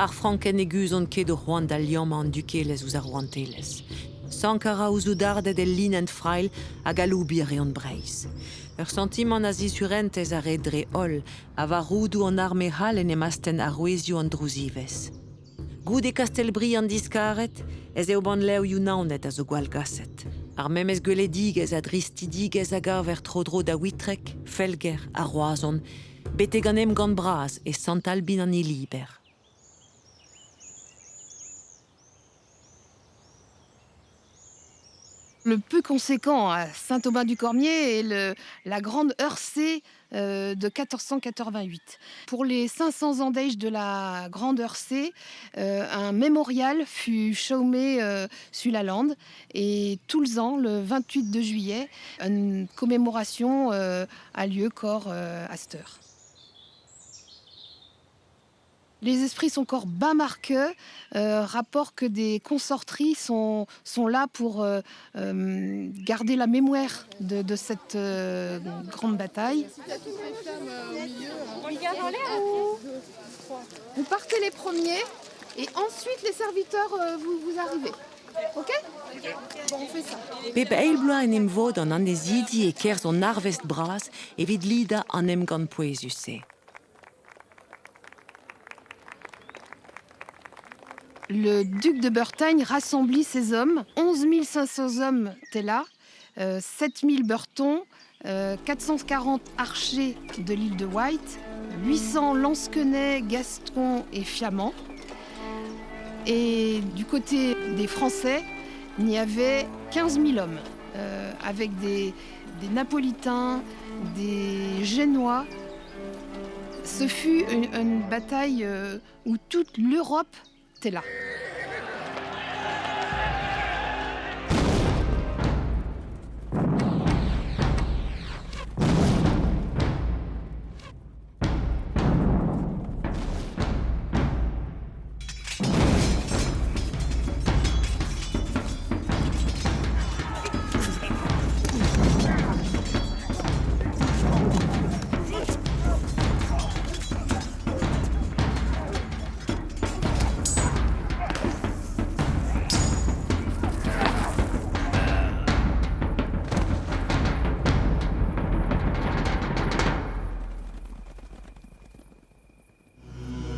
Ar Franked ne guzhont ket o c'hoant da liammañ an dukelezh ouzh ar rouantelezh. Sankañ a ra o soudarded el linenn frailh hag aloubiñ a reont Breizh. Ur santimant a zisurentez a red dre-holl ha war roudoù an arme c'hall en em astenn arouezioù an drouziwezh. Goude Kastell-Briant diskaret ez eo bannlevioù Naoned a zo gwallgaset. Ar memes gweledigezh ha dristidigezh a gaver tro-dro da Witreg, Felger ha Roazhon, betek an emgann bras e Sant-Albin-an-Hiliber. Le plus conséquent à Saint-Aubin-du-Cormier est le, la grande heure C de 1488. Pour les 500 ans d'âge de la grande heure C, un mémorial fut chômé sur la lande et tous les ans, le 28 de juillet, une commémoration a lieu corps à cette heure. Les esprits sont encore bas marqueux, rapport que des consorteries sont, sont là pour garder la mémoire de, de cette grande bataille. Vous partez les premiers et ensuite les serviteurs, vous, vous arrivez. Ok? Bon, on fait ça. Bep eil bloaz en em vod an annezidi e-kerzh an arvest bras evit lidañ an emgann pouezus-se. Le duc de Bretagne rassemblit ses hommes, 11 500 hommes étaient là, 7 000 Bretons, 440 archers de l'île de Wight, 800 lansquenets, Gascons et Fiamands. Et du côté des Français, il y avait 15 000 hommes, avec des, des Napolitains, des Génois. Ce fut une, une bataille où toute l'Europe était là.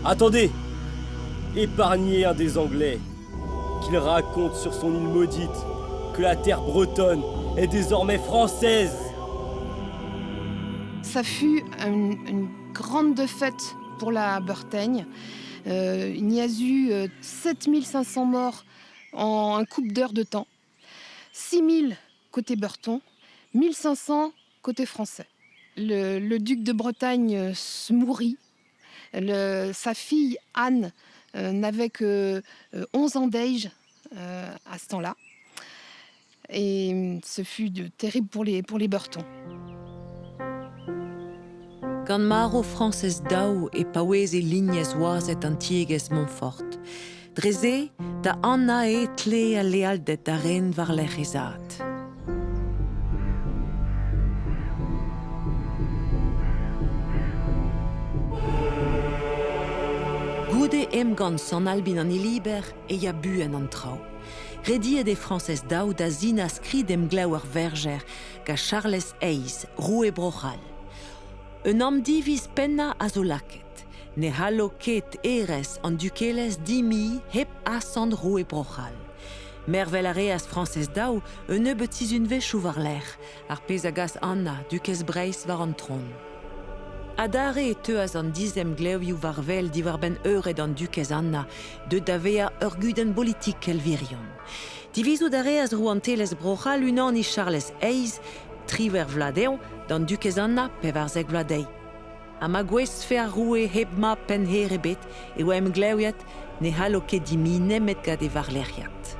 Attendez! Épargnez un des Anglais, qu'il raconte sur son île maudite que la terre bretonne est désormais française. Ça fut une, une grande défaite pour la Bretagne. Il y a eu 7500 morts en un couple d'heures de temps. 6000 côté breton, 1500 côté français. Le, le duc de Bretagne se mourit. Le, sa fille Anne n'avait que 11 ans d'âge à ce temps-là. Et ce fut de, terrible pour les Bretons. Gant marv Frañsez Daou e paoueze lignez wazed an tiegezh Montfort. Dre se, da Anna e tle al lealded da ren war-lerc'h he zad. Goude emgann Sant-Albin an Hiliber e ya buan an traoù. Rediet eo Frañsez Daou da sinañ skrid-emglev ar Verger gant Charlez Eizh, roue Bro-C'hall. Un amdiviz pennañ a zo lakaet. Ne c'hallo ket hêrezh an dukelezh dimiñ hep asant roue Bro-C'hall. Mervel a reas Frañsez Daou un nebeud sizhunvezhioù war-lerc'h, ar pezh a gas Anna, dukez Breizh, war an tron. Adarre e teuas an dizemglevioù war-wel diwar-benn eured an dukez Anna, deuet da vezañ ur gudenn bolitikel wirion. Divizout a reas rouantelezh Bro-C'hall unaniñ Charlez Eizh, 18 vloaz dezhañ, d'an dukez Anna, 14 vloaz dezhi. Ha ma gouezfe ar roue hep mab pennhêr ebet e oa emgleviet ne c'hallo ket dimiñ nemet gant e warlerc'hiad.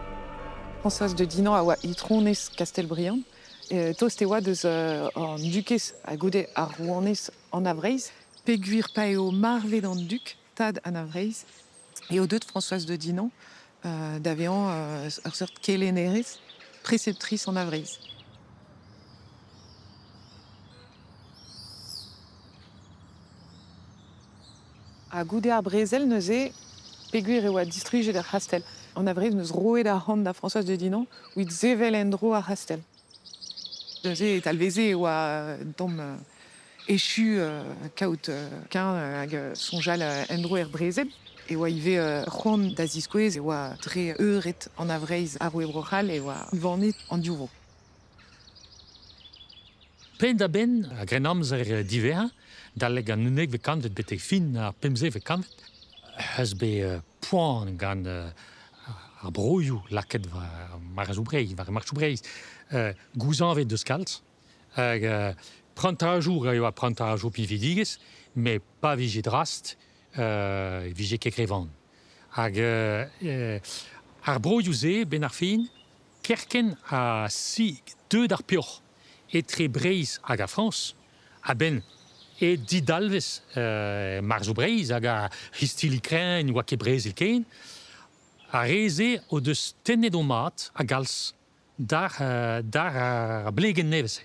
Françoise de Dinan a oa itronez Kastelbriand. Tost e oa deus an dukez ha goude ar rouanez Anna Vreizh. Peogwir pa eo marvet an dug, tad Anna Vreizh, eo deuet Françoise de Dinan da vezañ ur seurt kelennerez, préceptrice Anna Vreizh. Ha goude ar brezel neuze, peogwir e oa distrujet ar c'hastell, Anna Vreizh 'neus roet arc'hant da Françoise de Dinan evit sevel en-dro ar c'hastell. Neuze e talveze e oa un tamm echu kaout keñv hag soñjal en-dro er brezel. E oa ivez c'hoant da ziskouez e oa dre eured Anna Vreizh ha roue Bro-C'hall e oa unvanet an div vro. Penn-da-benn ar Grennamzer diwezhañ, adalek an unnekvet kantved betek fin ar pemzekvet kantved, eus bet poan gant ar broioù lakaet war marzoù Breizh, war marchoù Breizh. Gouzañvet deus kalz. Hag prantajoù a oa prantajoù pinvidigezh, met pa vije drast, e vije ket re van. Hag ar broioù-se, 'benn ar fin, kerkent ha si deuet ar peoc'h etre Breizh hag ar Frañs, a-benn e didalvez marzoù Breizh hag ar c'histilli kreñv ne oa ket brezel ken, ar re-se o deus tennet o mad a-galz d'ar d'ar ar blegenn nevez-se.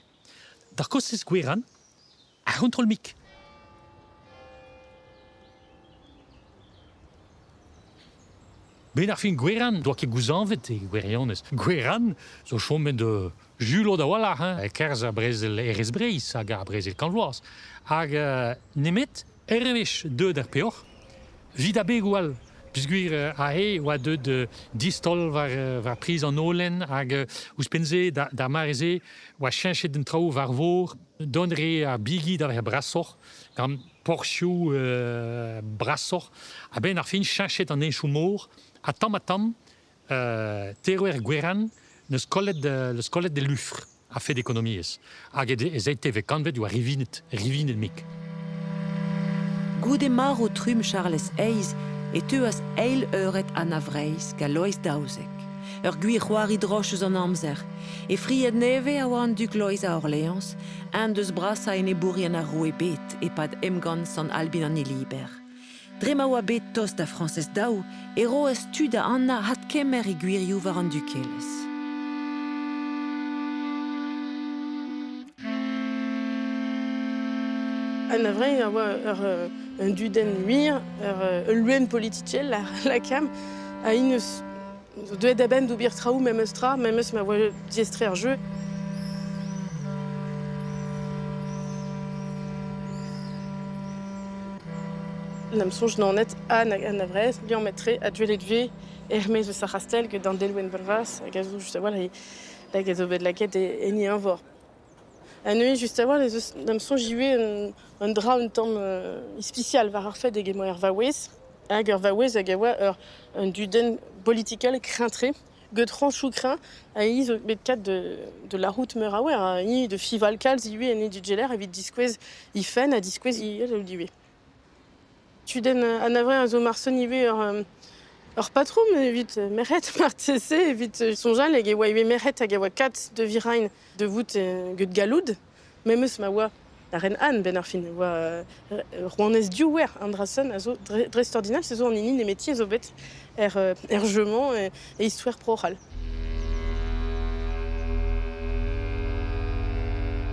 D'ar kostez Gwerann, ar c'hontrol-mik. Ben ar fin Gwerann doa ket gouzañvet e gwirionez. Gwerann zo chomet julod a-walc'h hein, e-kerzh ar brezel Erez Breizh hag ar brezel Kant Vloaz. Hag nemet ur wech deuet ar peoc'h, 'vit abegoù all. Peogwir aze oa deuet distaol war, war priz an holen hag ouzhpenn-se d'ar mare-se oa cheñchet an traoù war vor. Dont re ar bigi da vezañ brasoc'h gant porzhioù brasoc'h. A-benn ar fin cheñchet an henchoù-mor ha tamm-ha-tamm terouer Gwerann n'eus kollet, n'eus kollet e lufr a-fet ekonomiezh. Hag e seiteve kantved oa rivinet, rivinet-mik. Goude marv trumm Charlez Eizh e teuas eil eured Anna Vreizh gant Loeiz XII. Ur gwir c'hoari droch eus an amzer. E fried nevez a oa an dug Loeiz a Orleañs, eñ deus brasañ enebourien ar roue bet e-pad emgann Sant Albin an Hiliber. Dre ma oa bet tost da Frañsez Daou e roas tu da Anna adkemer he gwirioù war an dukelezh. Anna Vreizh a oa ur, un dudenn wir, ur, ul loen politikel a lakaomp, ha int eus zo deuet a-benn d'ober traoù memes tra, memes ma oa diaes-tre ar jeu. N'am soñj Naoned ha Anna Vreizh, liammet-tre ha deuet vez er-maez eus ar c'hastell gant an delwenn Valvas hag a zo just a-walc'h Hag a zo bet lakaet en e eñvor. Ha neuze, just a-walc'h, ez eus da'm soñj ivez un dra un tamm ispisial war ar fed hag emañ er vaouez, hag ur vaouez hag a oa ur un dudenn politikel kreñv-tre, get rañchoù kreñv, ha hi zo bet kat de lârout meur a wer, ha hi de fival kalz ivez en he dugeler evit diskouez he fenn ha diskouez he ivez. Tudenn Anna Vrin a zo marsen ivez ur patrom evit merc'hed marteze, evit soñjal hag e oa ivez merc'hed hag a oa kat de virain de vout get galloud, memes ma oa la reine Anne benn ar fin, e oa rouanez div wer an dra-sen a zo dreistordinal, se zo an hini nemeti a zo bet er, er jeu-mañ e istoer Bro-C'hall.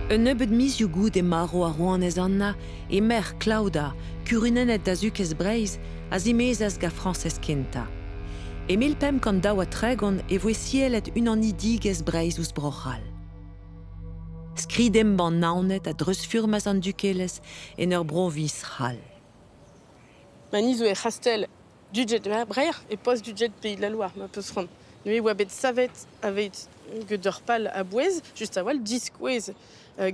Un nebeud mizioù goude marv ar rouanez Anna, he merc'h Klaoda, kurunennet da zukez Breizh, a zimezas gant Frañsez Kentañ. E 1532 e voe siellet unanidigezh Breizh ouzh Bro-C'hall. Skrid-embann Naoned a dreuzfurmas an dukelezh en ur broviñs c'hall. Mani zo er c'hastell Duged Breizh e post Duged Pays de la Loire, ma peus c'hoant. Neuze e oa bet savet aveit get ur pal a-bouez, just a-walc'h diskouez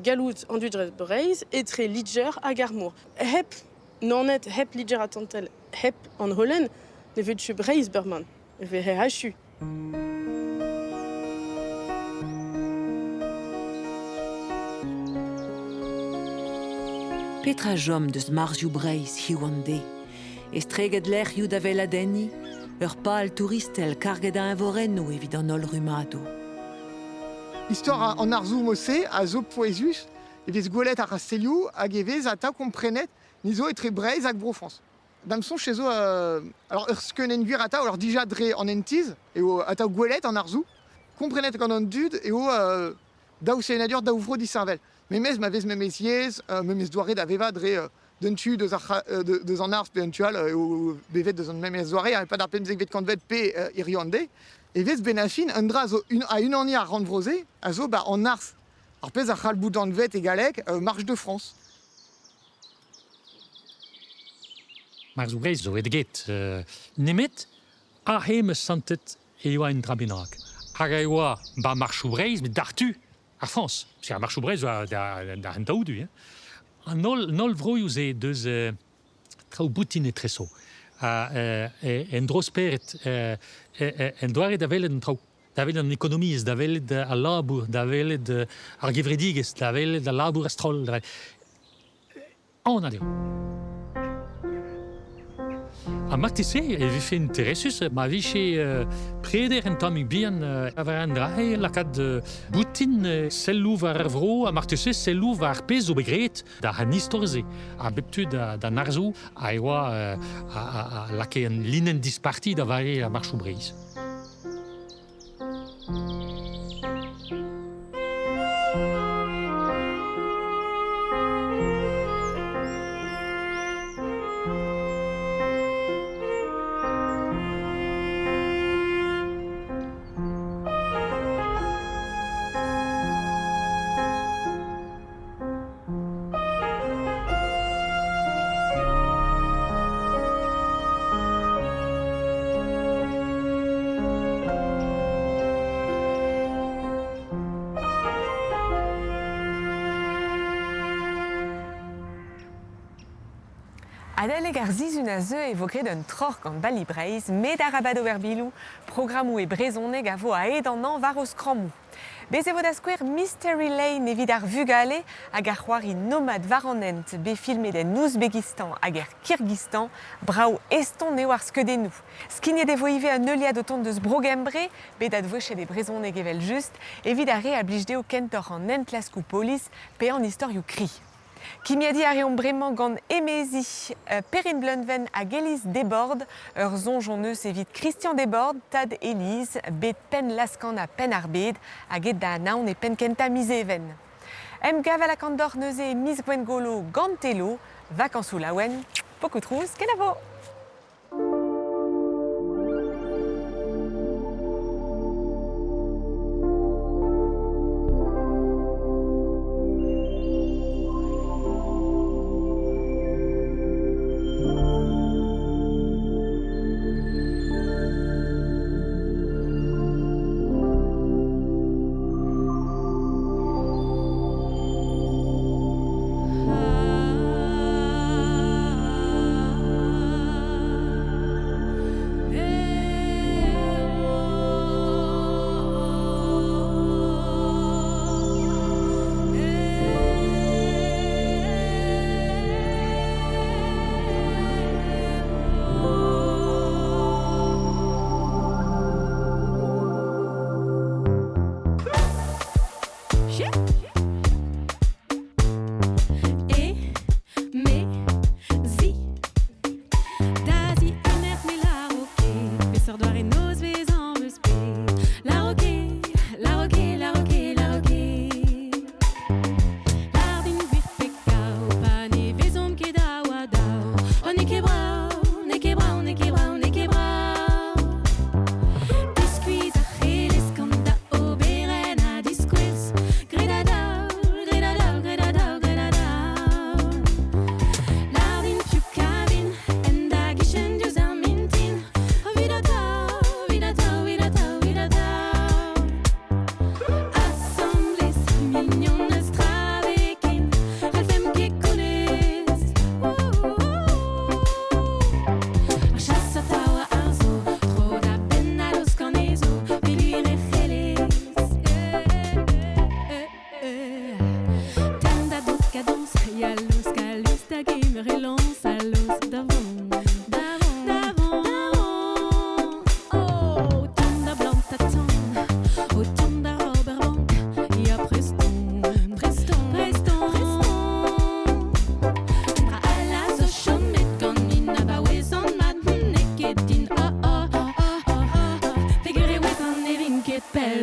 galloud an dud Breizh etre Liger hag ar mor. Hep Naoned, hep Liger Atlantel, hep an holen, ne vefe Breizh bremañ, e vehe achu. Petra chom deus marzioù Breizh hiziv an deiz? Estreget lec'hioù da weladenniñ, ur pal touristel karget a eñvorennoù evit an holl rummadoù. Istor an arzoù mod-se a zo pouezus e vez gwelet ar rastellioù hag e vez atav komprenet ni zo etre Breizh hag Bro-Frañs. Da'm soñj ez zo alors ur skeudenn gwir atav, alors dija dre an hentiz eo atav gwelet an arzoù. Komprenet gant an dud eo daou sevenadur, daou vro disheñvel. Memes ma vez memes yezh, memes doare da vevañ dre d'un tu deus, ar, deus an arz pe un tu all eo bevet deus an memes doare, e-pad ar pemzekvet kantved pe hiziv an deiz, e vez benn ar fin un dra zo un, a unaniñ ar rannvro-se a zo ba an arz. Ar pezh a c'hall bout anvet e galleg Marche de France. Marzoù Breizh zo aet get. Nemet aze 'm eus santet e oa un dra bennak. Hag e oa ba marchoù Breizh, met d'ar-tu ar Frañs. Parce que ar marchoù Breizh oa da hentaoù-du. Hein. An holl, an holl vroioù-se deus traoù boutin etrezo. Ha en dro-spered, en doare da welet an traoù. Da welet an ekonomiezh, da welet al labour, da welet ar gevredigezh, da welet al labour a-stroll. Anat eo. Ha marteze e vefe interesus ma vije preder un tammig bihan war an dra-se, lakaat boutin selloù war ar vro ha marteze selloù war ar pezh zo bet graet da an istor-se a bep tu d'an arzoù a oa a lakae un linenn disparti da vare ar marchoù Breizh. Adalek ar sizhun a zeu e vo graet un troc'h gant Bali Breizh, met arabat ober biloù, programmoù e brezhoneg a vo a-hed an hañv war o skrammoù. Bez e vo da skouer Mystery Lane evit ar vugale hag ar c'hoari Nomad war an hent bet filmet en Ouzbekistan hag er Kirgizstan. Brav eston eo ar skeudennoù. Skignet e vo ivez un heuliad o tont deus Bro-Gembre, bet advouezhet e brezhoneg evel-just, evit ar re a blij dezho kentoc'h an enklaskoù polis pe an istorioù kri. Kimiadiñ a reomp bremañ gant Emezi, Perrine Bleunven hag Élise Desbordes. Ur soñj hon eus evit Christian Desbordes, tad Élise, bet penn Laskan ha penn ar bed, hag aet da anaon e penn-kentañ miz Even. Emgav a lakaont deoc'h neuze e miz Gwengolo gant Telo, vakañsoù laouen, pokoù trouz, kenavo!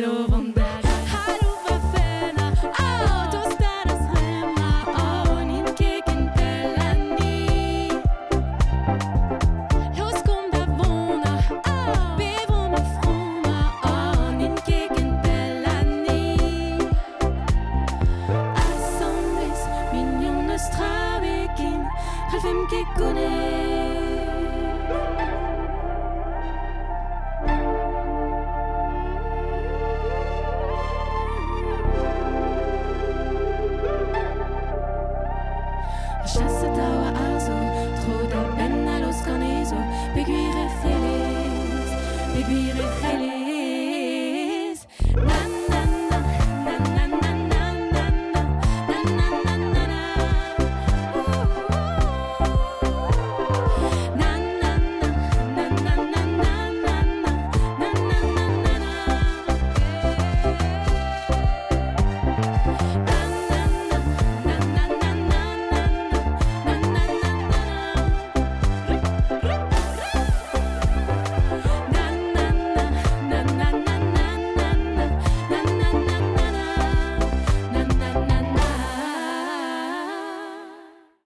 Malo.